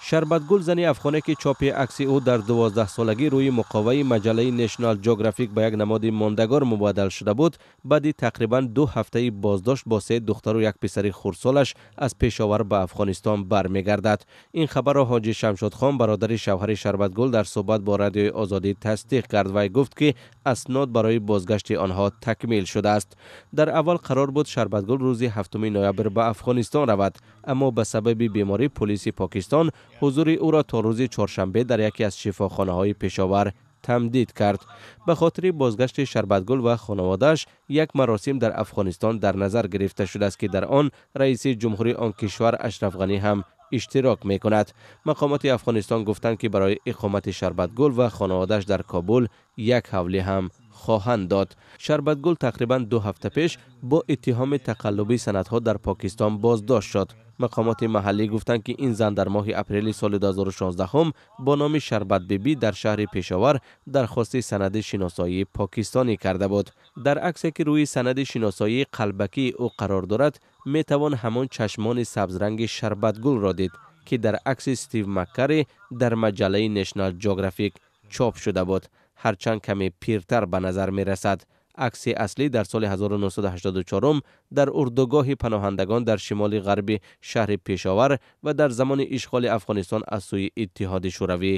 Шарбатгул, зани афғоне ки чопи акси ӯ дар 12 солагӣ рӯи муқоваи маҷаллаи Нешнал Ҷографик ба як намоди мондагор мубаддал шуда буд, баъди тақрибан 2 ҳафтаи боздошт бо се духтару як писари хурдсолаш аз Пешовар ба Афғонистон бармегардад. Ин хабарро Ҳоҷи Шамшодхон, бародари шавҳари Шарбатгул, дар суҳбат бо Радиои Озодӣ тасдиқ кард. Вай гуфт, ки аснод барои бозгашти онҳо такмил шудааст. Дар аввал қарор буд, Шарбатгул рӯзи 7 ноябр ба Афғонистон равад, аммо ба сабаби беморӣ полиси Покистон ҳузури ӯро то рӯзи чоршанбе дар яке аз шифохонаҳои Пешовар тамдид кард. Ба хотири бозгашти Шарбатгул ва хонаводааш як маросим дар Афғонистон дар назар гирифта шудааст, ки дар он раиси ҷумҳури он кишвар Ашраф Ғанӣ ҳам иштирок мекунад. Мақомоти Афғонистон гуфтанд, ки барои иқомати Шарбатгул ва хонаводааш дар Кобул як ҳавлӣ ҳам хоҳанд дод. Шарбатгул тақрибан 2 ҳафта пеш бо иттиҳоми тақаллуби санадҳо дар Покистон боздошт шуд. Мақомоти маҳаллӣ гуфтанд, ки ин зан дар моҳи апрели соли 2016 бо номи Шарбатбибӣ дар шаҳри Пешовар дархости санади шиносоии покистонӣ карда буд. Дар аксе, ки рӯи санади шиносоии қалбакии ӯ қарор дорад, метавон ҳамон чашмони сабзранги Шарбатгулро дид, ки дар акси Стив Маккари дар маҷаллаи Нешнал Ҷографик чоп шуда буд, ҳарчанд каме пиртар ба назар мерасад. Акси аслӣ дар соли 1984 дар урдугоҳи паноҳандагон дар шимоли ғарби шаҳри Пешовар ва дар замони ишғоли Афғонистон аз сӯи Иттиҳоди Шӯравӣ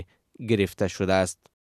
гирифта шудааст.